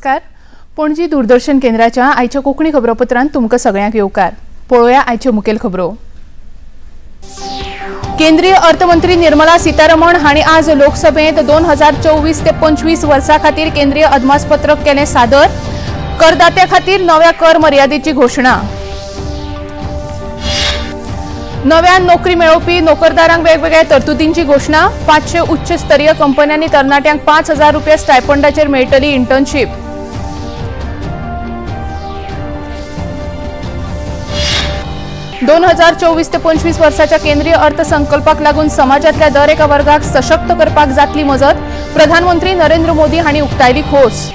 नमस्कार. पणजी दूरदर्शन केंद्राच्या आयच्या कोंकणी खबरापत्रांत तुमकां सगळ्यांक येवकार. पळोवया आयच्यो मुखेल खबरो. केंद्रीय अर्थमंत्री निर्मला सीतारमण हांणी आज लोकसभेंत 2024 ते 25 वर्सां खातीर केंद्रीय अदमासपत्रक केलें सादर. करदात्या खातीर नव्या कर मर्यादेची घोशणा. नव्यान नोकरी मेळोवपी नोकरदारांक वेगवेगळ्या तरतुदींची घोशणा. 500 उच्च स्तरीय कंपन्यांनी तरणाट्यांक 5000 रुपया स्टायपंडाचेर मेळटली इंटर्नशीप. 2024 ते 25 वर्साच्या केंद्रीय अर्थसंकल्पाक लागून समाजातल्या दर एका वर्गाक सशक्त करपाक जातली मजत. प्रधानमंत्री नरेंद्र मोदी हांणी उक्तायली खोस.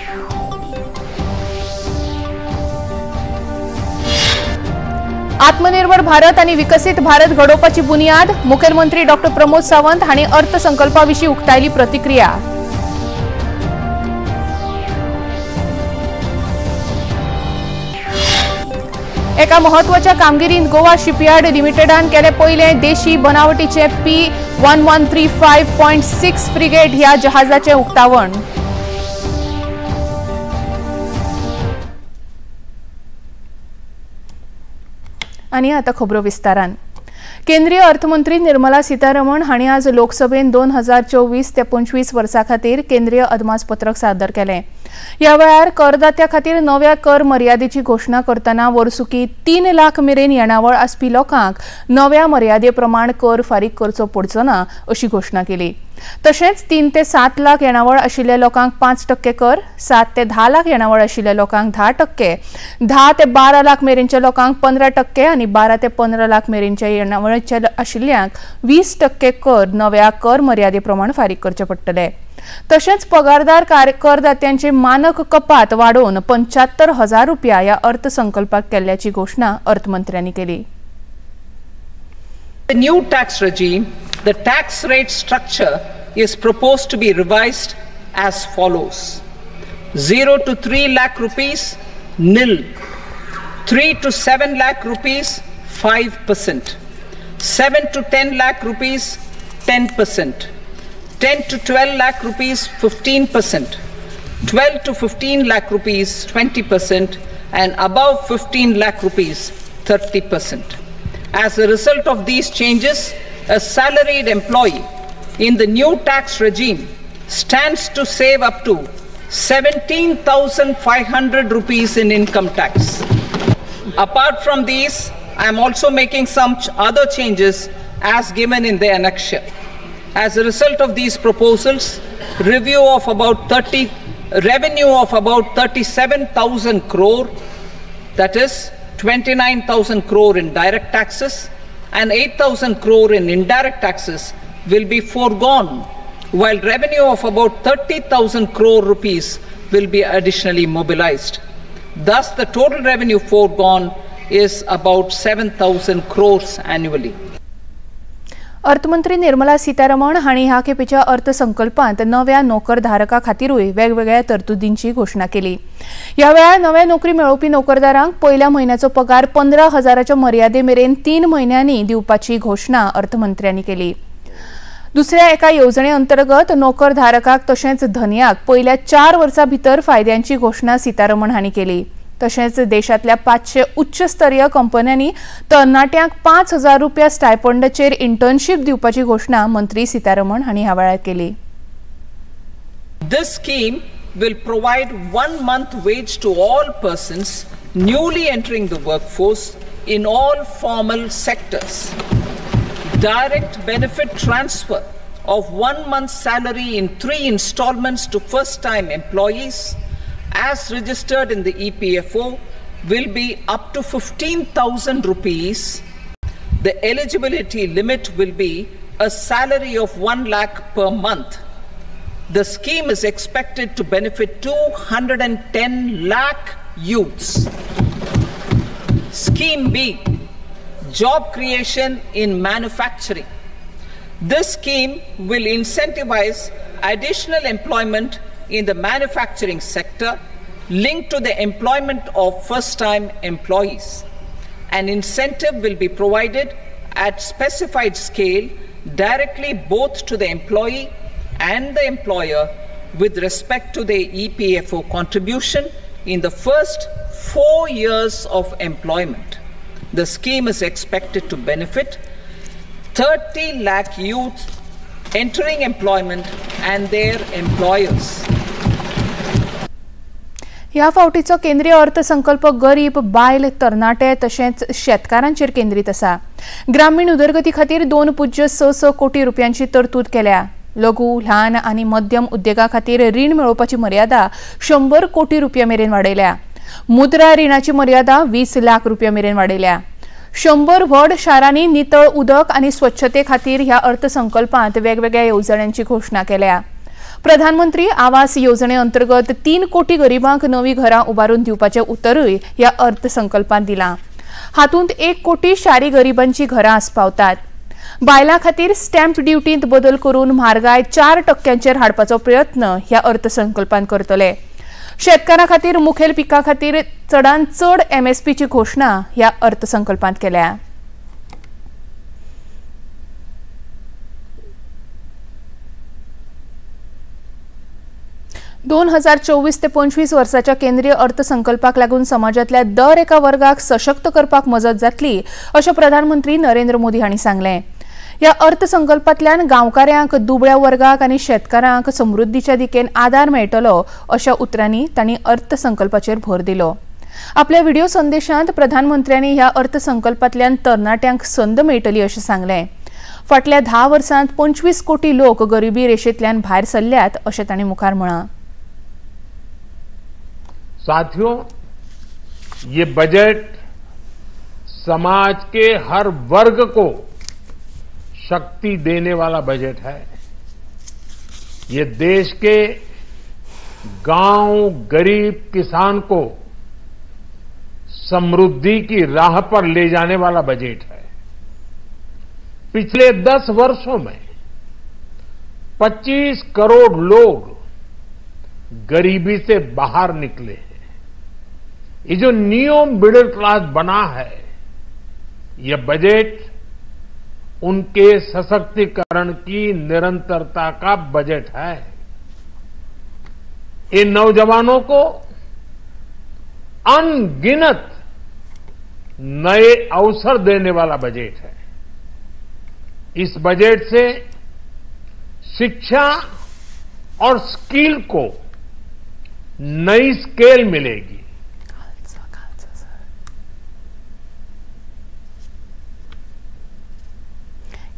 आत्मनिर्भर भारत आनी विकसीत भारत घडोवपाची बुनियाद. मुखेलमंत्री डॉ प्रमोद सावंत हांणी अर्थसंकल्पा विशीं उक्तायली प्रतिक्रिया. एका महत्वाच्या कामगिरींत गोवा शिपयार्ड लिमिटेडान केले पयले देशी बनावटीचे P1135.6 frigate ह्या जहाजाचे उक्तावण. आनी आतां खबरो विस्तारान. केंद्रीय अर्थमंत्री निर्मला सीतारमण हांणी आज लोकसभेंत 2024 ते 25 वर्सां खातीर केंद्रीय अदमासपत्रक सादर केलें. ह्या वेळार करदात्या खातीर नव्या कर मर्यादेची घोशणा करतना वर्सुकी 3 लाख मेरेन येणावळ आसपी लोकांक नव्या मर्यादे प्रमाण कर फारीक करचो पडचो ना अशी घोशणा केली. तशेंच 3 ते 7 लाख येणावळ आशिल्ल्या लोकांक 5% कर, 7 ते 10 लाख येणावळ आशिल्ल्या लोकांक 10%, 10 ते 12 लाख मेरेनच्या लोकांक 15% आनी 12 ते 15 लाख मेरेनच्या येणावळच्या आशिल्ल्यांक 20% कर नव्या कर मर्यादे प्रमाण फारीक करचे पडटले. तशेंच पगारदार करदात्यांचे मानक कपात वाडोवन 75,000 रुपया ह्या अर्थसंकल्पाक केल्ल्याची घोशणा अर्थमंत्र्यांनी केली. The new tax regime, the tax rate structure is proposed to be revised as follows. 0 to 3 lakh rupees, nil. 3 to 7 lakh rupees, 5%. 7 to 10 lakh rupees, 10%. 10 to 12 lakh rupees, 15%. 12 to 15 lakh rupees, 20%, and above 15 lakh rupees, 30%. As a result of these changes, a salaried employee in the new tax regime stands to save up to 17,500 rupees in income tax. Apart from these, I am also making some other changes as given in the annexure. As a result of these proposals, revenue of about 37,000 crore, that is 29,000 crore in direct taxes and 8,000 crore in indirect taxes, will be foregone, while revenue of about 30,000 crore rupees will be additionally mobilized. Thus, the total revenue foregone is about 7,000 crores annually. अर्थमंत्री निर्मला सीतारमण हांणी ह्या खेपेच्या अर्थसंकल्पांत नव्या नोकरधारका खातीरूय वेगवेगळ्या तरतुदींची घोशणा केली. ह्या वेळार नव्या नोकरी मेळोवपी नोकरदारांक पयल्या म्हयन्याचो पगार 15,000च्या मर्यादे मेरेन 3 म्हयन्यांनी दिवपाची घोशणा अर्थमंत्र्यांनी केली. दुसऱ्या एका येवजणे अंतर्गत नोकरधारकाक तशेंच धनयाक पयल्या 4 वर्सां भितर फायद्यांची घोशणा सीतारमण हांणी केली. तशेंच देशांतल्या 500 उच्च स्तरीय कंपन्यांनी तरणाट्यांक 5000 रुपया स्टायपंडाचेर इंटर्नशीप दिवपाची घोशणा मंत्री सीतारमण हांणी ह्या वेळार केली. This scheme will provide 1 month wage to all persons newly entering the workforce in all formal sectors. Direct benefit transfer of 1 month's salary in 3 installments to first-time employees as registered in the EPFO will be up to 15,000 rupees. The eligibility limit will be a salary of 1 lakh per month. The scheme is expected to benefit 210 lakh youths. Scheme B, job creation in manufacturing. This scheme will incentivize additional employment in the manufacturing sector linked to the employment of first-time employees. An incentive will be provided at specified scale directly both to the employee and the employer with respect to their EPFO contribution in the first 4 years of employment. The scheme is expected to benefit 30 lakh youth entering employment and their employers. ह्या फावटीचो केंद्रीय अर्थसंकल्प गरीब, बायल, तरणाटे तशेंच शेतकारांचेर केंद्रीत आसा. ग्रामीण उदरगती खातीर 2.66 कोटी रुपयांची तरतूद केल्या. लघु, ल्हान आनी मध्यम उद्देगा खातीर रीण मेळोवपाची मर्यादा 100 कोटी रुपया मेरेन वाडयल्या. मुद्रा रिणाची मर्यादा 20 लाख रुपया मेरेन वाडयल्या. 100 व्हड शारांनी नितळ उदक आनी स्वच्छते खातीर ह्या अर्थसंकल्पांत वेगवेगळ्या येवजण्यांची घोशणा केल्या. प्रधानमंत्री आवास येवजणे अंतर्गत 3 कोटी गरिबांक नवी घरां उबारून दिवपाचें उतरूय ह्या अर्थसंकल्पांत दिलां. हातूंत 1 कोटी शारी गरिबांची घरां आस्पावतात. बायलां खातीर स्टॅम्प ड्युटींत बदल करून म्हारगाय 4% हाडपाचो प्रयत्न ह्या अर्थसंकल्पांत करतले. शेतकारां खातीर मुखेल पिकां खातीर चडांत चड एमएसपीची घोशणा ह्या अर्थसंकल्पांत केल्या. 2024 ते 25 वर्साच्या केंद्रीय अर्थसंकल्पाक लागून समाजांतल्या दर एका वर्गाक सशक्त करपाक मजत जातली अशें प्रधानमंत्री नरेंद्र मोदी हांणी सांगलें. ह्या अर्थसंकल्पांतल्यान गांवकाऱ्यांक, दुबळ्या वर्गाक आनी शेतकारांक समृद्धीच्या दिकेन आदार मेळटलो अशा उतरांनी तांणी अर्थसंकल्पाचेर भर दिलो. आपल्या व्हिडिओ संदेशांत प्रधानमंत्र्यांनी ह्या अर्थसंकल्पांतल्यान तरणाट्यांक संद मेळटली अशें सांगलें. फाटल्या 10 वर्सांत 25 कोटी लोक गरिबी रेशेंतल्यान भायर सरल्यात अशें तांणी मुखार म्हळां. साथियों, ये बजट समाज के हर वर्ग को शक्ति देने वाला बजट है। ये देश के गांव, गरीब, किसान को समृद्धि की राह पर ले जाने वाला बजट है। पिछले 10 वर्षों में 25 करोड़ लोग गरीबी से बाहर निकले हैं। ये जो न्यू मिडिल क्लास बना है, यह बजट उनके सशक्तिकरण की निरंतरता का बजट है। इन नौजवानों को अनगिनत नए अवसर देने वाला बजट है। इस बजट से शिक्षा और स्किल को नई स्केल मिलेगी।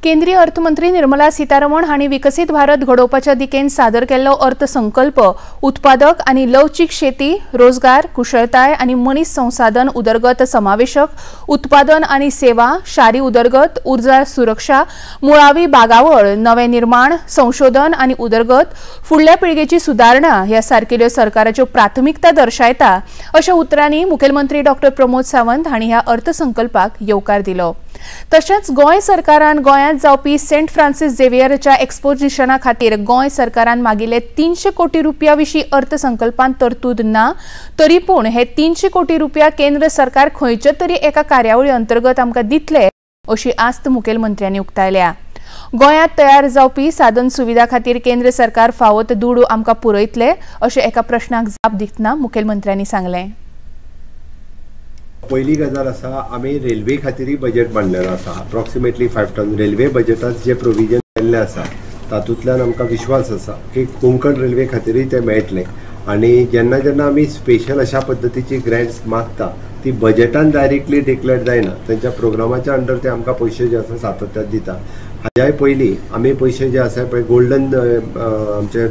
केंद्रीय अर्थमंत्री निर्मला सीतारमण हांणी विकसीत भारत घडोवपाच्या दिकेन सादर केल्लो अर्थसंकल्प उत्पादक आनी लवचीक शेती, रोजगार, कुशळताय आनी मनीस संसाधन उदरगत समावेशक, उत्पादन आनी सेवा, शारी उदरगत, उर्जा सुरक्षा, मुळावी बागावळ, नवे निर्माण, संशोधन आनी उदरगत, फुडल्या पिळगेची सुदारणा ह्या सारकेल्यो सरकाराच्यो प्राथमिकता दर्शायता अशा उतरांनी मुखेलमंत्री डॉ प्रमोद सावंत हांणी ह्या अर्थसंकल्पाक येवकार दिलो. तशेंच गोंय सरकारान गोंयांत जावपी सेंट फ्रांसिस झेवियरच्या एक्सपोजिशना खातीर गोंय सरकारान मागिल्ले 300 कोटी रुपया विशीं अर्थसंकल्पांत तरतूद ना, तरी पूण हे 300 कोटी रुपया केंद्र सरकार खंयच्या तरी एका कार्यावळी अंतर्गत आमकां दितले अशी आस्त मुखेलमंत्र्यांनी उक्तायल्या. गोंयांत तयार जावपी साधन सुविधा खातीर केंद्र सरकार फावो ते दुडू आमकां पुरयतले अशें एका प्रश्नाक जाप दितना मुखेलमंत्र्यांनी सांगलें. पयली गजाल आसा, आमी रेल्वे खातीरय बजेट मांडलेलो आसा. अप्रॉक्सिमेटली 5,000 रेल्वे बजेटांत जे प्रोविजन केल्लें आसा तातूंतल्यान आमकां विश्वास आसा की कोंकण रेल्वे खातीरय तें मेळटलें. आनी जेन्ना जेन्ना आमी स्पेशल अशा पद्दतीची ग्रँट्स मागता ती बजेटान डायरेक्टली डिक्लेअर जायना, तेंच्या प्रोग्रामाच्या अंडर ते आमकां पयशे जे आसा सातत्यान दिता. हाज्याय पयलीं आमी पयशे जे आसा पळय गोल्डन आमचे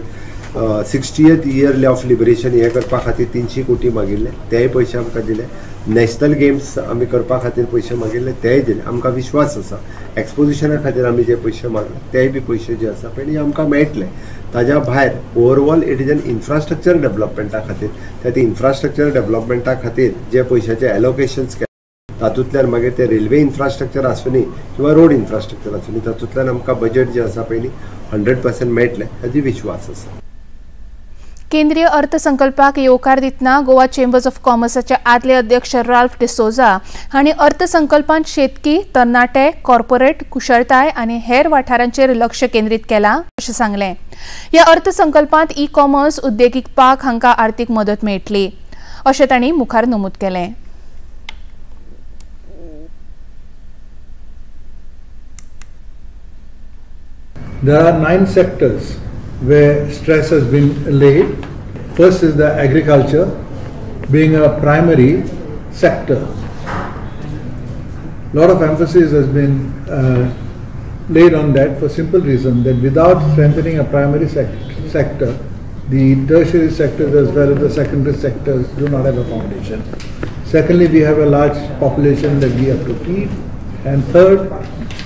60th year of liberation हें करपा खातीर 300 कोटी मागिल्ले, तेय पयशे आमकां दिले. नॅशनल गेम्स आमी करपा खातीर पयशे मागिल्ले तेय दिले. आमकां विश्वास आसा एक्सपोजिशना खातीर आमी जे पयशे मागले तेय बी पयशे जे आसा पळय आमकां मेळटले. ताज्या भायर overall it is an infrastructure डेवलपमेंटा खातीर, त्या इन्फ्रास्ट्रक्चर डेवलपमेंटा खातीर जे पयशाचे एलोकेशन्स केले तातूंतल्यान मागीर ते रेल्वे इन्फ्रास्ट्रक्चर आसूनी किंवा रोड इन्फ्रास्ट्रक्चर आसूनी तातूंतल्यान आमकां बजेट जे आसा पळय 100% मेळटलें हाजी विश्वास आसा. केंद्रीय अर्थसंकल्पाक येवकार दितना गोवा चेंबर्स ऑफ कॉमर्साचे आदले अध्यक्ष राल्फ डिसोजा हांणी अर्थसंकल्पांत शेतकी, तरणाटे, कॉर्पोरेट कुशळताय आनी हेर वाठारांचेर लक्ष केंद्रीत केलां अशें सांगलें. ह्या अर्थसंकल्पांत ई कॉमर्स, उद्देगीक पार्क हांकां आर्थीक मदत मेळटली अशें तांणी मुखार नमूद केलें. There are 9 sectors where stress has been laid. First is the agriculture, being a primary sector. Lot of emphasis has been laid on that for simple reason that without strengthening a primary sector, the tertiary sectors as well as the secondary sectors do not have a foundation. Secondly, we have a large population that we have to feed. And third,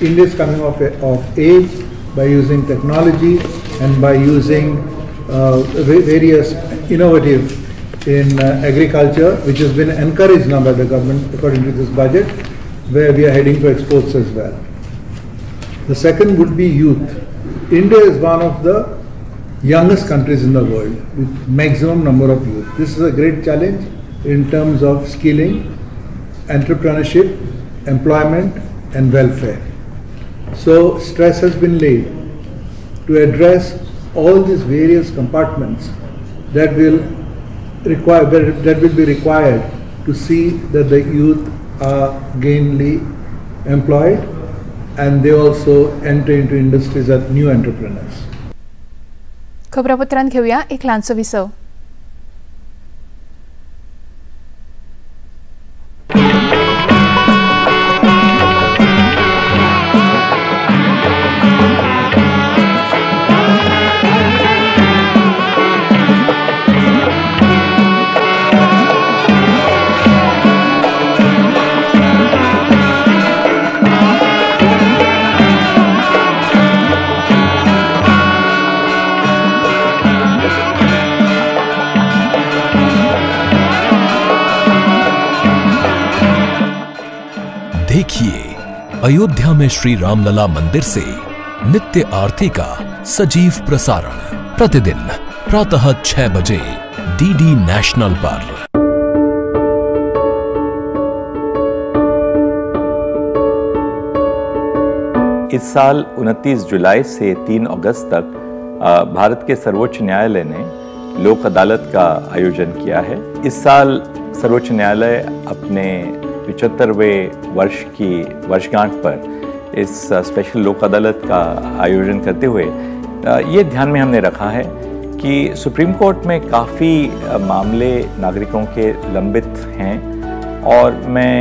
India is coming of age by using technology and by using various innovative in agriculture, which has been encouraged now by the government according to this budget, where we are heading for exports as well. The second would be youth. India is one of the youngest countries in the world with maximum number of youth. This is a great challenge in terms of skilling, entrepreneurship, employment and welfare. So stress has been laid to address all these various compartments that will be required to see that the youth are gainly employed and they also enter into industries as new entrepreneurs. खबरापत्रांत घेऊया एक ल्हानसो विसव. देखिए अयोध्या में श्री रामलला मंदिर से नित्य आरती का सजीव प्रसारण प्रतिदिन प्रातः 6 बजे डीडी नेशनल पर। इस साल 29 जुलाई से 3 अगस्त तक भारत के सर्वोच्च न्यायालय ने लोक अदालत का आयोजन किया है। इस साल सर्वोच्च न्यायालय अपने 75वें वर्ष की वर्षगांठ पर इस स्पेशल लोक अदालत का आयोजन करते हुए ये ध्यान में हमने रखा है कि सुप्रीम कोर्ट में काफ़ी मामले नागरिकों के लंबित हैं और मैं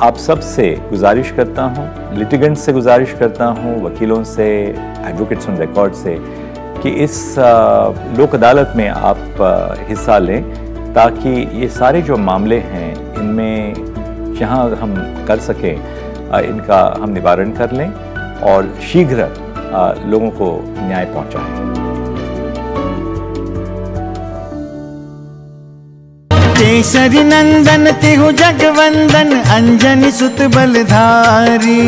आप सब से गुजारिश करता हूँ, लिटिगेंट से गुजारिश करता हूँ, वकीलों से, एडवोकेट्स ऑन रिकॉर्ड से कि इस लोक अदालत में आप हिस्सा लें ताकि ये सारे जो मामले हैं इनमें जहाँ हम कर सकें इनका हम निवारण कर लें और शीघ्र लोगों को न्याय पहुँचाएं। केसरी नंदन तिहु जगवंदन अंजनी सुत बलधारी।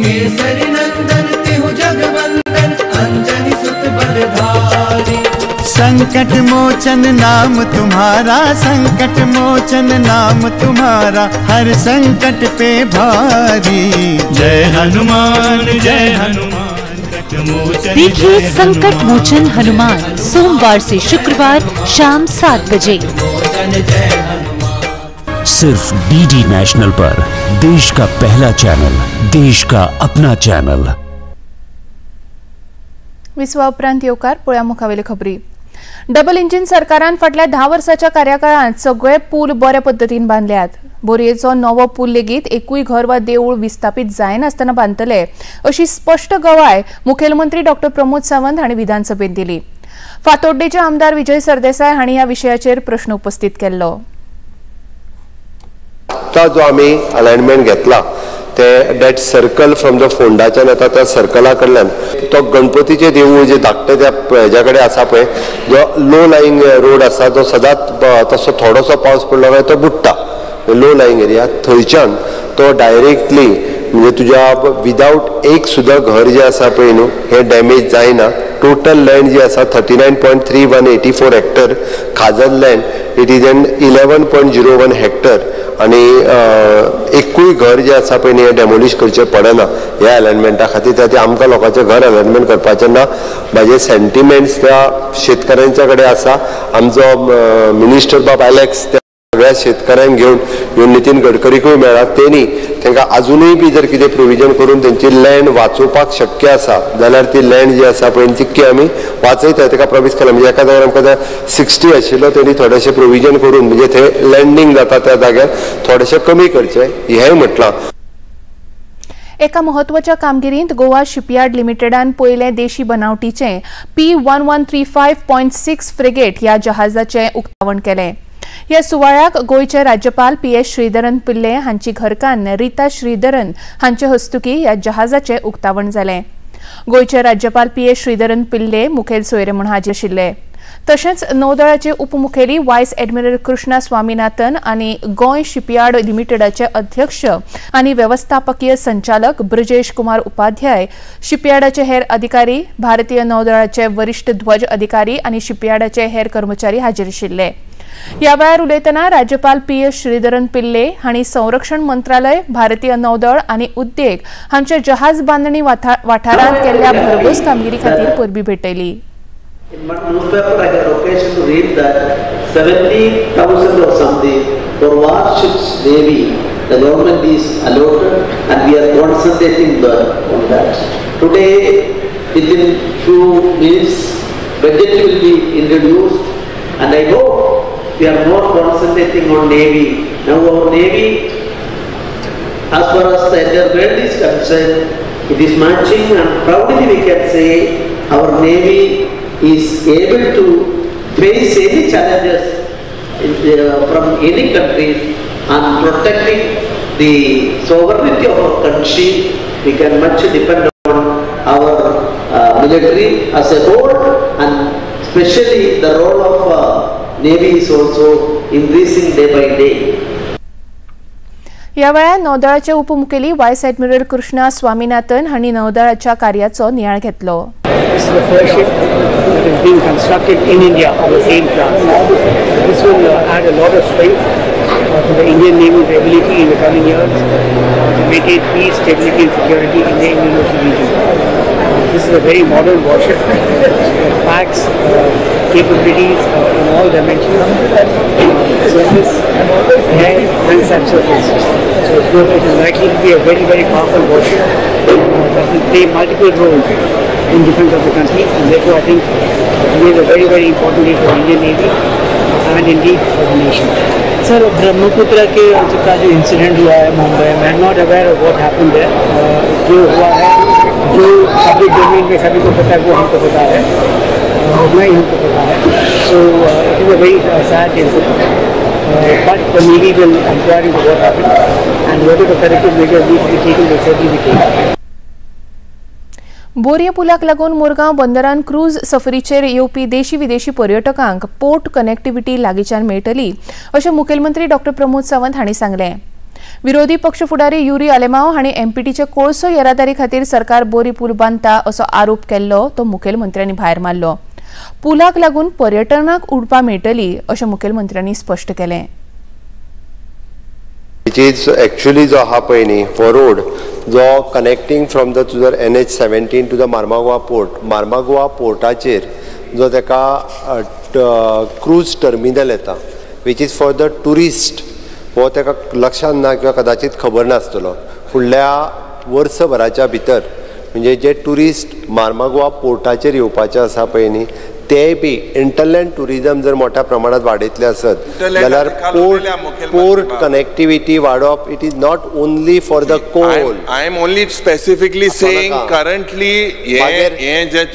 केसरी नंदन तिहु जगवंदन अंजनी सुत बलधारी। संकट मोचन नाम तुम्हारा, संकट मोचन नाम तुम्हारा, हर संकट पे भारी। जय हनुमान जय हनुमान। देखिए संकट मोचन हनुमान सोमवार से शुक्रवार शाम 7 बजे सिर्फ डीडी नेशनल पर, देश का पहला चैनल, देश का अपना चैनल। विसवा उपरांत येवकार पळया मुखावेली खबरी। डबल इंजिन सरकारान फाटल्या 10 वर्साच्या कार्यकाळांत सगळे पूल बऱ्या पद्दतीन बांदल्यात। बोरयेचो नवो पूल लेगीत एकूय घर वा देवूळ विस्थापीत जायनासतना बांदतले अशी स्पश्ट गवाय मुखेलमंत्री डॉक्टर प्रमोद सावंत हांणी विधानसभेत दिली। फातोड्डेचे आमदार विजय सरदेसाय हांणी ह्या विशयाचेर प्रश्न उपस्थित केल्लो। आतां जो आमी अलायनमेंट घेतला ते that circle from the फोंडाच्यान येता त्या सर्कला कडल्यान तो गणपतीचें देवूळ जे धाकटें त्या हेज्या कडेन आसा पळय, जो लो लाईंग रोड आसा जो सदांच तसो थोडोसो पावस पडलो काय तो बुडटा, लो लाईंग एरिया, थंयच्यान तो डायरेक्टली म्हणजे तुज्या विदावट एक सुद्दां घर जें आसा पळय न्हू हें डॅमेज जायना, टोटल लँड जी आसा 39.3184 hectare, खाजन land it is an 11.01 hectare आनी एकूय घर जें आसा पळय न्ही हें डेमोलिश करचें पडना ह्या अलायनमेंटा खातीर. त्या आमकां लोकांचें घर अलायनमेंट करपाचें ना. म्हाजे सेंटिमेंट्स त्या शेतकऱ्यांच्या कडेन आसा. आमचो मिनिस्टर बाब एलेक्स त्या सगळ्या शेतकऱ्यांक घेवन येवन नितीन गडकरीकूय मेळ्ळा. तेणी तांकां आजुनूय बी जर कितें प्रोविजन करून तेंची लँड वाचोवपाक शक्य आसा जाल्यार ती लँड जी आसा पळय तितकी आमी वाचयता ताका प्रॉमीस केला. म्हणजे एका जाग्यार आमकां 60 आशिल्लो तेणी थोडेशें प्रोविजन करून म्हणजे थंय लँडींग जाता त्या जाग्यार थोडेशें कमी करचें हेंय म्हटलां. एका म्हत्वाच्या कामगिरींत गोवा शिपयार्ड लिमिटेडान पयलें देशी बनावटीचें P1135.6 frigate ह्या जहाजाचें उक्तावण केलें. ह्या सुवाळ्याक गोंयचे राज्यपाल PS Sreedharan Pillai हांची घरकान्न रिता श्रीधरन हांचे हस्तुकी ह्या जहाजाचें उक्तावण जालें. गोंयचे राज्यपाल PS Sreedharan Pillai मुखेल सोयरे म्हूण हाजीर आशिल्ले. तशेंच नौदळाचे उपमुखेली व्हायस एडमिरल कृष्णा स्वामीनाथन आनी गोंय शिपयार्ड लिमिटेडाचे अध्यक्ष आनी वेवस्थापकीय संचालक ब्रजेश कुमार उपाध्याय, शिपयार्डाचे हेर अधिकारी, भारतीय नौदळाचे वरिश्ठ ध्वज अधिकारी आनी शिपयार्डाचे हेर कर्मचारी हाजीर आशिल्ले. ह्या वेळार उलयतना राज्यपाल PS Sreedharan Pillai हांणी संरक्षण मंत्रालय, भारतीय नौदळ आनी उद्देग हांच्या जहाज बांदणी वाठारांत केल्ल्या भरघोस कामगिरी खातीर परबी भेटयली. In one newspaper I had occasion to read that 70,000 or something for warships navy the government is allotted and we are concentrating on that. Today within few minutes budget will be introduced and I hope we are more concentrating on navy. Now our navy, as far as the entire world is concerned, it is matching and proudly we can say our navy is able to face any challenges from any countries and protecting the sovereignty of our country. We can much depend on our military as a whole, and especially the role of Navy is also increasing day by day. ह्या वेळार नौदळाचे उपमुखेली vice admiral Krishna Swaminathan हांणी नौदळाच्या कार्याचो नियाळ घेतलो. This is the first ship that is being constructed in India of the same class. This will add a lot of strength to the Indian Navy's ability in the coming years to maintain peace, stability and security in the Indian Ocean region. This is a very modern warship that packs capabilities in all dimensions, surface, air and subsurface. So it is likely to be a very, very powerful warship that will play multiple roles in defense of the country, and therefore I think it is a very, very important day for the Indian Navy and indeed for the nation. Sir, Brahmaputra K का जो incident हुआ है मुंबई में, I am not aware of what happened there. जो हुआ है, जो public domain में सभी को पता है, वो हमको पता है, उतना ही हमको पता है. So it is a very sad incident, but the navy will enquire into what happened and whatever corrective measures need to be taken will certainly be taken. बोरये पुलाक लागून मुरगांव बंदरान क्रूज सफरीचेर येवपी देशी विदेशी पर्यटकांक पोर्ट कनेक्टिव्हिटी लागींच्यान मेळटली अशें मुखेलमंत्री डॉ प्रमोद सावंत हांणी सांगलें. विरोधी पक्ष फुडारी युरी आलेमाव हांणी एमपीटीचे कोळसो येरादारी खातीर सरकार बोरी पूल बांदता असो आरोप केल्लो तो मुखेलमंत्र्यांनी भायर मारलो. पुलाक लागून पर्यटनाक उडपा मेळटली अशें मुखेलमंत्र्यांनी स्पश्ट केलें. एक्चुअली जो आहा पळय न्ही हो रोड जो कनेक्टिंग फ्रॉम the तुजो NH17 to the Marmagoa port, Marmagoa पोर्टाचेर जो ताका क्रूज टर्मिनल येता which is for the tourist, हो ताका लक्षांत ना किंवा कदाचित खबर नासतलो. फुडल्या वर्सभराच्या भितर म्हणजे जे ट्युरिस्ट मार्मागोवा पोर्टाचेर येवपाचे आसा पळय न्ही ते बी इंटरलँड ट्युरिजम जर मोठ्या प्रमाणात वाडयतले आसत जाल्यार पोर्ट कनेक्टिव्हिटी वाडोवप it is not only for the coal. I am only specifically saying currently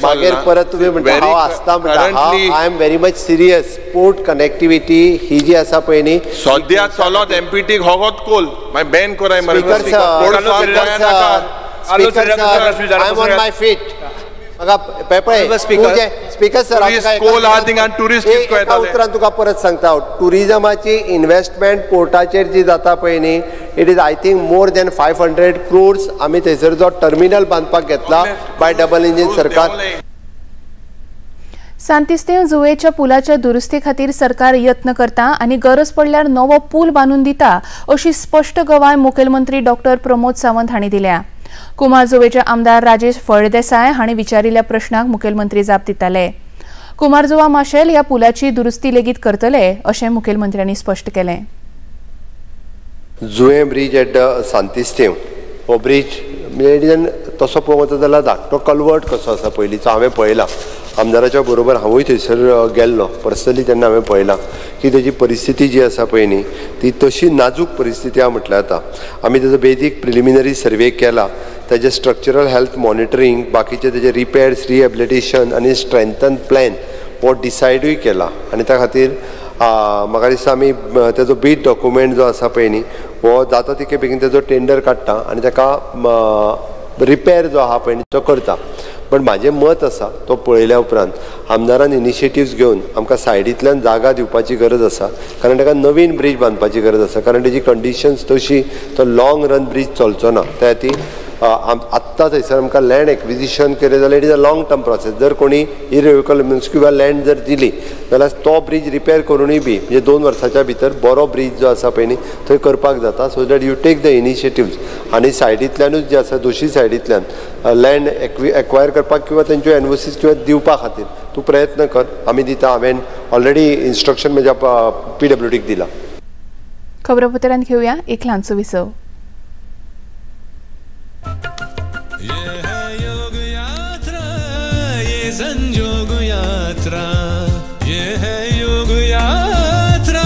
मागीर परत तुमी म्हणटा हांव आसता म्हणटा, I am very much serious. Port connectivity ही जी आसा पळय न्ही सद्या चलत एमपीटी होगोत कोल मागीर बॅन कराय मरे. Speaker sir, I am on my feet. म्हाका स्पीकर सर एका उतरान तुका परत सांगता, ट्युरिजमाची इन्वेस्टमेंट पोर्टाचेर जी जाता पळय न्ही it is I think more than 500 crores आमी थंयसर जो टर्मिनल बांदपाक घेतला बाय डबल इंजीन सरकार. सांतिस्तेव जुवेच्या पुलाच्या दुरुस्ती खातीर सरकार यत्न करता आनी गरज पडल्यार नवो पूल बांदून दिता अशी स्पश्ट गवाय मुखेलमंत्री डॉक्टर प्रमोद सावंत हांणी दिल्या. कुमारजुवेचे आमदार राजेश फळदेसाय हांणी विचारिल्ल्या प्रश्नाक मुखेलमंत्री जाप दिताले. कुमारजुवा माशेल ह्या पुलाची दुरुस्ती लेगीत करतले अशें मुखेलमंत्र्यांनी स्पश्ट केलें. जुवें ब्रीज एट सांतिस्तेव हो ब्रीज म्हणजे तसो पळोवंक वता जाल्यार धाकटो कलवर्ट कसो आसा पयलींचो हांवें पळयला. आमदाराच्या बरोबर हांवूय थंयसर गेल्लो पर्सनली तेन्ना हांवें पळयलां की तेजी परिस्थिती जी आसा पळय न्ही ती तशी नाजूक परिस्थिती आहा म्हटल्यार जाता. आमी तेजो बेजीक प्रिलिमिनरी सर्वे केला, तेजे स्ट्रक्चरल हेल्थ मॉनिटरींग, बाकीचे तेजे रिपेर्स, रिहेबिलिटेशन आनी स्ट्रेंथन प्लॅन हो डिसायडूय केला. आनी त्या खातीर म्हाका दिसता आमी तेजो बीड डॉक्युमेंट जो आसा पळय न्ही हो जाता तितके बेगीन तेजो टेंडर काडटा आनी ताका रिपेर जो आहा पळय न्ही तो करता. पण म्हाजें मत आसा तो पळयल्या उपरांत आमदारान इनिशिएटिव्स घेवन आमकां सायडींतल्यान जागा दिवपाची गरज आसा, कारण ताका नवीन ब्रीज बांदपाची गरज आसा, कारण तेजी कंडिशन्स तशी तो लाँग रन ब्रीज चलचो ना. त्या खातीर आत्तां थंयसर आमकां लँड एक्विजिशन केलें जाल्यार it is a long term process. जर कोणी इरिव्होकेबल किंवा लँड जर दिली जाल्यार तो ब्रीज रिपेर करुनूय बी म्हणजे 2 वर्साच्या भितर बरो ब्रीज जो आसा पळय न्ही थंय करपाक जाता. So that you take the initiatives आनी सायडींतल्यानूच जे आसा दोशी सायडींतल्यान लँड एक्वायर करपाक किंवा तेंच्यो एनओसीस किंवा दिवपा खातीर तूं प्रयत्न कर. आमी दिता, हांवें ऑलरेडी इन्स्ट्रक्शन म्हज्या पीडब्ल्यूडीक दिलां. खबरापत्रांत घेवया एक ल्हानसो विसव. संजोग यात्रा ये है योग यात्रा.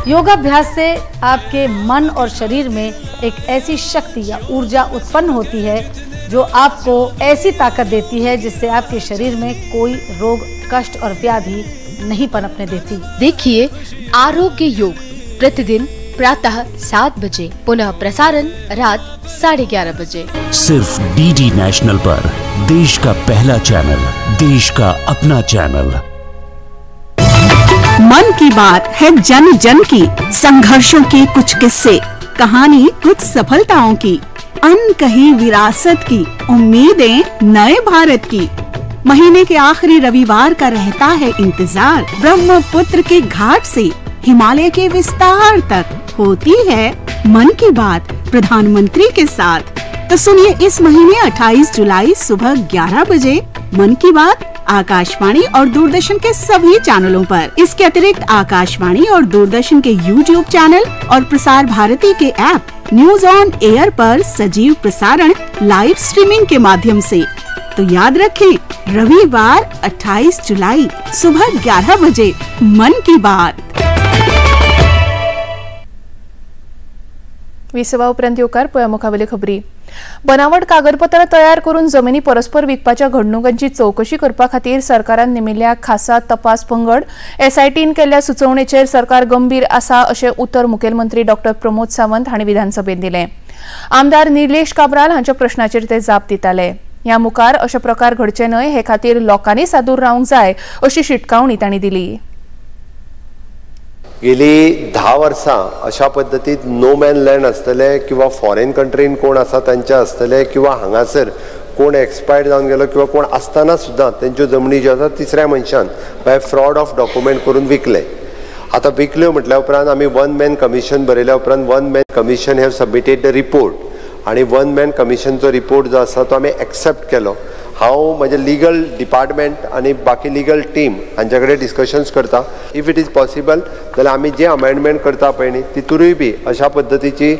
योगाभ्यास से आपके मन और शरीर में एक ऐसी शक्ति या ऊर्जा उत्पन्न होती है जो आपको ऐसी ताकत देती है जिससे आपके शरीर में कोई रोग, कष्ट और व्याधि नहीं पनपने देती। देखिए आरोग्य योग प्रतिदिन प्रातः 7 बजे, पुनः प्रसारण रात 11:30 बजे, सिर्फ डीडी नेशनल पर। देश का पहला चैनल, देश का अपना चैनल। मन की बात है जन जन की, संघर्षों के कुछ किस्से, कहानी कुछ सफलताओं की, अनकही विरासत की, उम्मीदें नए भारत की। महीने के आखिरी रविवार का रहता है इंतजार। ब्रह्मपुत्र के घाट से हिमालय के विस्तार तक होती है मन की बात प्रधानमंत्री के साथ। तो सुनिए इस महीने 28 जुलाई सुबह 11 बजे मन की बात आकाशवाणी और दूरदर्शन के सभी चैनलों पर। इसके अतिरिक्त आकाशवाणी और दूरदर्शन के यूट्यूब चैनल और प्रसार भारती के ऐप न्यूज ऑन एयर पर सजीव प्रसारण लाइव स्ट्रीमिंग के माध्यम से। तो याद रखें, रविवार 28 जुलाई सुबह 11 बजे मन की बात। विसवा उपरांत येवकार पळया मुखावेली खबरी। बनावट कागदपत्रां तयार करून जमिनी परस्पर विकपाच्या घडणुकांची चौकशी करपा खातीर सरकारान नेमिल्ल्या खासा तपास पंगड एसआयटीन केल्ल्या सुचोवणेचेर सरकार गंभीर आसा अशें उतर मुखेलमंत्री डॉक्टर प्रमोद सावंत हांणी विधानसभेंत दिलें। आमदार निलेश काब्राल हांच्या प्रश्नाचेर ते जाप दिताले। ह्या मुखार अशे प्रकार घडचे न्हय हे खातीर लोकांनी सादूर रावंक जाय अशी शिटकावणी तांणी दिली। गेली 10 वर्सां अशा पद्दतीत नो मॅन लँड आसतले किंवा फॉरेन कंट्रीन कोण आसा तांचे आसतले किंवा हांगासर कोण एक्सपायर्ड जावन गेलो किंवा कोण आसतना सुद्दां तेंच्यो जमनी ज्यो आसा तिसऱ्या मनशान बाय फ्रॉड ऑफ डॉक्युमेंट करून विकले। आतां विकल्यो म्हटल्या उपरांत आमी वन मॅन कमिशन बरयल्या उपरांत one man commission have submitted the report आनी वन मॅन कमिशनचो रिपोर्ट जो आसा तो आमी एक्सेप्ट केलो। हांव म्हजें लिगल डिपार्टमेंट आनी बाकी लिगल टीम हांच्या कडेन डिस्कशन्स करता। If it is possible जाल्यार आमी जे अमेंडमेंट करता पळय न्ही तितूरूय बी अशा पद्दतीची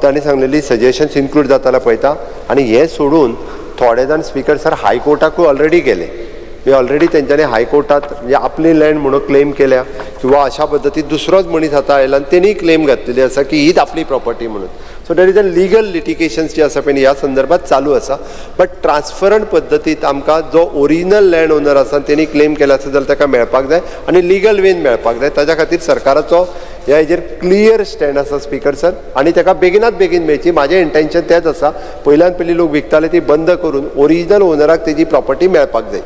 तांणी सांगलेली सजेशन्स इन्क्लूड जाता जाल्यार पळयता। आनी हें सोडून थोडे जाण स्पीकर सर हायकोर्टाकूय ऑलरेडी गेले, म्हणजे ऑलरेडी तेंच्यांनी हायकोर्टात म्हणजे आपली लँड म्हणून क्लेम केल्या किंवा अशा पद्दतीन दुसरोच मनीस आतां आयला आनी तेणी क्लेम घातलेली आसा की हीच आपली प्रॉपर्टी म्हणून। So there is a legal litigations जी आसा पळय ह्या संदर्भात चालू आसा। बट ट्रान्सपरंट पद्दतीत आमकां जो ओरिजिनल लँड ओनर आसा तेणी क्लेम केला आसा जाल्यार ताका मेळपाक जाय आनी लिगल वेन मेळपाक जाय। ताच्या खातीर सरकाराचो ह्या हेजेर क्लियर स्टँड आसा स्पीकर सर आनी ताका बेगिनात बेगीन मेळची म्हाजें इंटेन्शन तेंच आसा। पयल्यान पयलीं लोक विकताले ती बंद करून ओरिजिनल ओनराक तेजी प्रॉपर्टी मेळपाक जाय।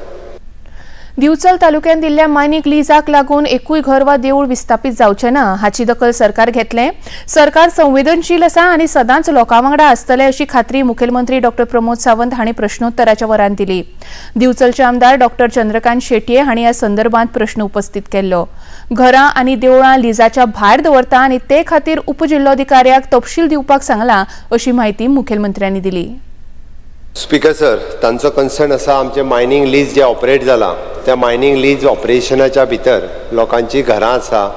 दिवचल तालुक्यान दिल्ल्या मायनीक लिजाक लागून एकूय घर वा देऊळ विस्थापित जावचें ना हाची दखल सरकार घेतलें। सरकार संवेदनशील आसा आनी सदांच लोकां वांगडा आसतलें अशी खात्री मुखेलमंत्री डॉ प्रमोद सावंत हांणी प्रश्नोत्तराच्या वरान दिली। दिवचलचे आमदार डॉ चंद्रकांत शेटये हांणी ह्या संदर्भात प्रश्न उपस्थित केल्लो। घरां आनी देवळां लिजाच्या भायर दवरता आनी ते खातीर उपजिल्लोधिकाऱ्याक तपशील दिवपाक सांगला अशी म्हायती मुखेलमंत्र्यांनी दिली। स्पीकर सर, तांचो कन्सर्न आसा आमचें मायनींग लीज जे ऑपरेट जाला त्या मायनींग लीज ऑपरेशनाच्या भितर लोकांची घरां आसा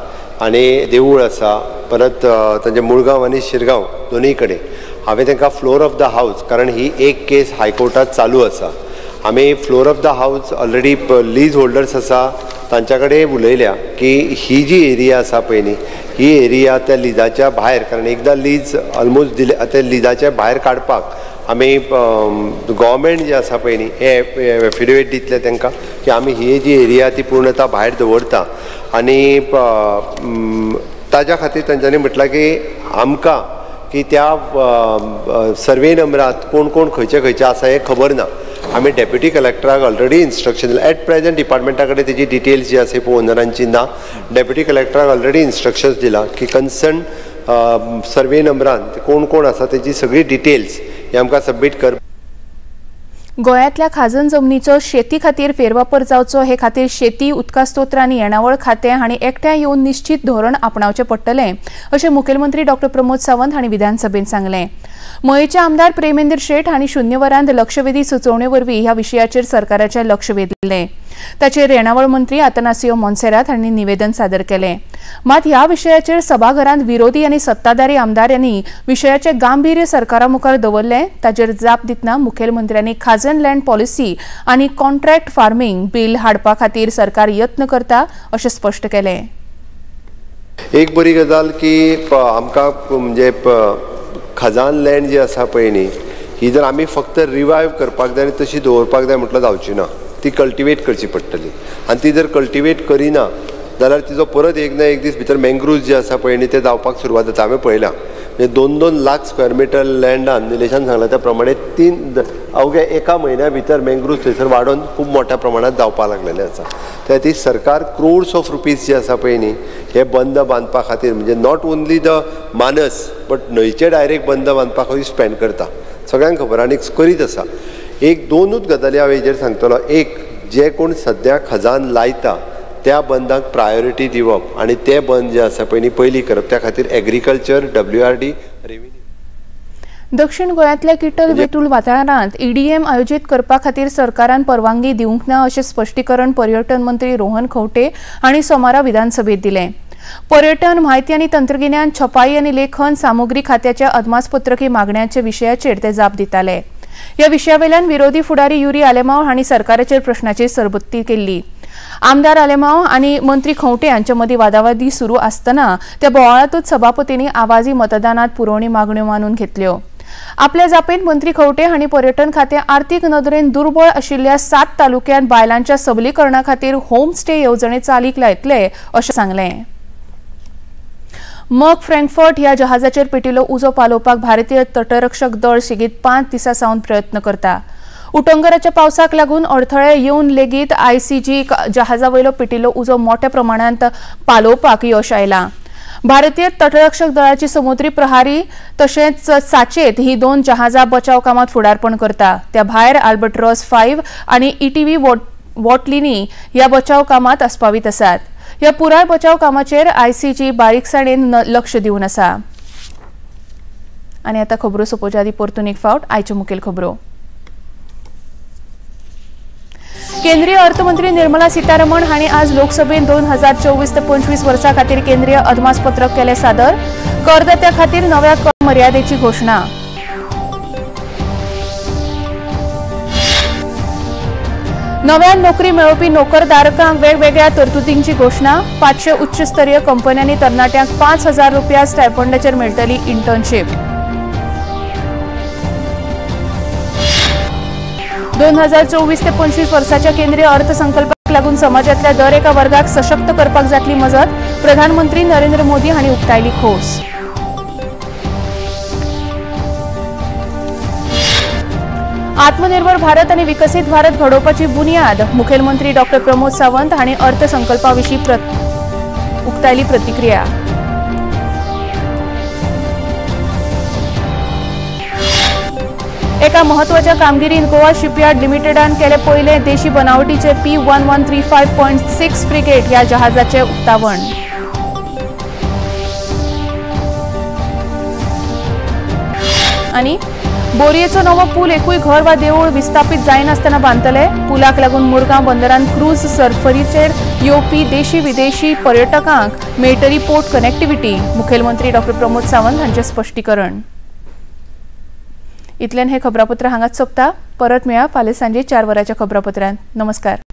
आनी देवूळ आसा, परत तांचे मुळगांव आनी शिरगांव दोनूय कडेन हांवें तांकां फ्लोर ऑफ the house, कारण ही एक केस हायकोर्टात चालू आसा, आमी floor of the house already lease holders आसा तांच्या कडेन उलयल्या की ही जी एरिया आसा पळय न्ही ही एरिया त्या लिजाच्या भायर, कारण एकदां लीज ऑलमोस्ट दिले त्या लिजाच्या भायर काडपाक आमी गव्हर्मेंट जे आसा पळय न्ही हे एफिडेवीट दितले तांकां की आमी ही जी एरिया ती पूर्णता भायर दवरता आनी ताज्या खातीर तांच्यांनी म्हटलां की आमकां की त्या सर्वे नंबरात कोण कोण खंयचे खंयचे आसा हें खबर ना। आमी डेप्युटी कलेक्टराक ऑलरेडी इन्स्ट्रक्शन दिलां, एट प्रेजेंट डिपार्टमेंटा कडेन तेजी डिटेल्स जी आसा पळय ओनरांची ना, डेप्युटी कलेक्टराक ऑलरेडी इन्स्ट्रक्शन्स दिलां की कन्सर्न सर्वे नंबरान कोण कोण आसा तेजी सगळी डिटेल्स हे आमकां सबमीट कर। गोंयांतल्या खाजन जमनीचो शेती खातीर फेरवापर जावचो हे खातीर शेती, उदका स्त्रोत आनी येणावळ खातें हांणी एकठांय येवन निश्चीत धोरण आपणावचें पडटलें अशें मुखेलमंत्री डॉ प्रमोद सावंत हांणी विधानसभेंत सांगलें। मयेचे आमदार प्रेमेंद्र शेट हांणी शून्य वरांत लक्षवेधी सुचोवणे वरवीं ह्या विशयाचेर सरकाराचें लक्ष वेधलें। ताचेर येणावळ मंत्री आतनासियो मोन्सेरात हांणी निवेदन सादर केलें। मात ह्या विशयाचेर सभाघरांत विरोधी आनी सत्ताधारी आमदारांनी विशयाचें गांभीर्य सरकारा मुखार दवरलें। ताचेर जाप दितना मुखेलमंत्र्यांनी खाजन लँड पॉलिसी आनी कॉन्ट्रॅक्ट फार्मींग बील हाडपा खातीर सरकार यत्न करता अशें स्पश्ट केलें। एक बरी गजाल की आमकां म्हणजे खजान लँड जी आसा पळय न्ही ही जर आमी फक्त रिवायव करपाक जाय आनी तशी दवरपाक जाय म्हटल्यार जावची ना, ती कल्टिवेट करची पडटली आनी ती जर कल्टिवेट करिना जाल्यार तिजो परत एक ना एक दीस भितर मँग्रुव्ज जे आसा पळय न्ही ते जावपाक सुरवात जाता। हांवें पळयलां म्हणजे 2-2 लाख स्क्वेअर मिटर लँडान निलेशान सांगलां त्या प्रमाणे 3 अवघ्या एका म्हयन्या भितर मँग्रुव्ज थंयसर वाडोवन खूब मोठ्या प्रमाणांत जावपाक लागलेलें आसा। त्या खातीर सरकार क्रोड्स ऑफ रुपीज जे आसा पळय न्ही हे बंद बांदपा खातीर, म्हणजे not only the Manas but न्हंयचे डायरेक्ट बंद बांदपा खातीर स्पेंड करता, सगळ्यांक खबर आनी करीत आसा। एक दोनूच गजाली हांव हेजेर सांगतलो, एक जे कोण सद्या खजान लायता त्या बंदाक प्रायोरिटी दिवप आनी ते बंद जे आसा पळय न्ही पयलीं करप, त्या खातीर एग्रीकल्चर, WRD, revenue. दक्षिण गोंयांतल्या किटल वेटूल वाठारांत ईडीएम आयोजीत करपा खातीर सरकारान परवानगी दिवंक ना अशें स्पश्टीकरण पर्यटन मंत्री रोहन खंवटे हांणी सोमारा विधानसभेत दिलें। पर्यटन, म्हायती आनी तंत्रगिन्यान, छपाई आनी लेखन सामुग्री खात्याच्या अदमासपत्रकी मागण्याच्या विशयाचेर ते जाप दिताले। ह्या विशयावेल्यान विरोधी फुडारी युरी आलेमाव हांणी सरकाराचेर प्रश्नाची सरबत्ती केल्ली। आमदार आलेमाव आनी मंत्री खंवटे हांचे मदीं वादावादी सुरू आसतना त्या बोवाळांतूच सभापतींनी आवाजी मतदानात पुरवणी मागण्यो मानून घेतल्यो। आपल्या जापेंत मंत्री खंवटे हांणी पर्यटन खातें आर्थीक नदरेन दुर्बळ आशिल्ल्या 7 तालुक्यांत बायलांच्या सबलीकरणा खातीर होम स्टे येवजणे चालीक लायतले अशें सांगलें। मग फ्रँकफर्ट ह्या जहाजाचेर पेटिल्लो उजो पालोवपाक भारतीय तटरक्षक दळ सेगीत 5 दिसां सावन प्रयत्न करता। उटंगराच्या पावसाक लागून अडथळे येवन लेगीत आयसीजी जहाजा वयलो पेटिल्लो उजो मोठ्या प्रमाणांत पालोवपाक यश आयलां। भारतीय तटरक्षक दळाची समुद्री प्रहारी तशेंच साचेत ही 2 जहाजां बचाव कामात फुडारपण करता। त्या भायर आल्बट्रॉस 5 आनी ईटीव्ही वॉटलिनी ह्या बचाव कामात आस्पावीत आसात। ह्या पुराय बचाव कामाचेर आयसीजी बारीकसाणेन लक्ष दिवन आसा। आनी आतां खबरो सोंपोवच्या आदीं परतून एक फावट आयच्यो मुखेल खबरो। केंद्रीय अर्थमंत्री निर्मला सीतारमण हांणी आज लोकसभेत 2024 ते 25 वर्सा खातीर केंद्रीय अदमासपत्रक केलें सादर। करदात्या खातीर नव्या कर मर्यादेची घोशणा। नव्यान नोकरी मेळोवपी नोकरदारकांक वेगवेगळ्या तरतुदींची घोशणा। 500 उच्चस्तरीय कंपन्यांनी तरणाट्यांक 5000 रुपया स्टायफंडाचेर मेळटली इंटर्नशीप। 2024 ते 25 वर्साच्या केंद्रीय अर्थसंकल्पाक लागून समाजातल्या दर एका वर्गाक सशक्त करपाक जातली मजत। प्रधानमंत्री नरेंद्र मोदी हांणी उक्तायली खोस। आत्मनिर्भर भारत आनी विकसीत भारत घडोवपाची बुन्याद मुखेलमंत्री डॉ प्रमोद सावंत हांणी अर्थसंकल्पा विशीं उक्तायली प्रतिक्रिया। एका महत्वाच्या कामगिरीन गोवा शिपयार्ड लिमिटेडान केले पयले देशी बनावटीचे P1135.6 frigate ह्या जहाजाचे उक्तावण। आनी बोरयेचो नवो पूल एकूय घर वा देवूळ विस्थापित जायनासतना बांदतले। पुलाक लागून मुरगांव बंदरान क्रूज सरफरीचेर येवपी देशी विदेशी पर्यटकांक मेळटली पोर्ट कनेक्टिव्हिटी, मुखेलमंत्री डॉ प्रमोद सावंत हांचें स्पश्टीकरण। इतल्यान हे खबरापत्र हांगाच सोंपता। परत मेळया फाल्यां सांजे 4 वरांच्या खबरापत्रांत। नमस्कार।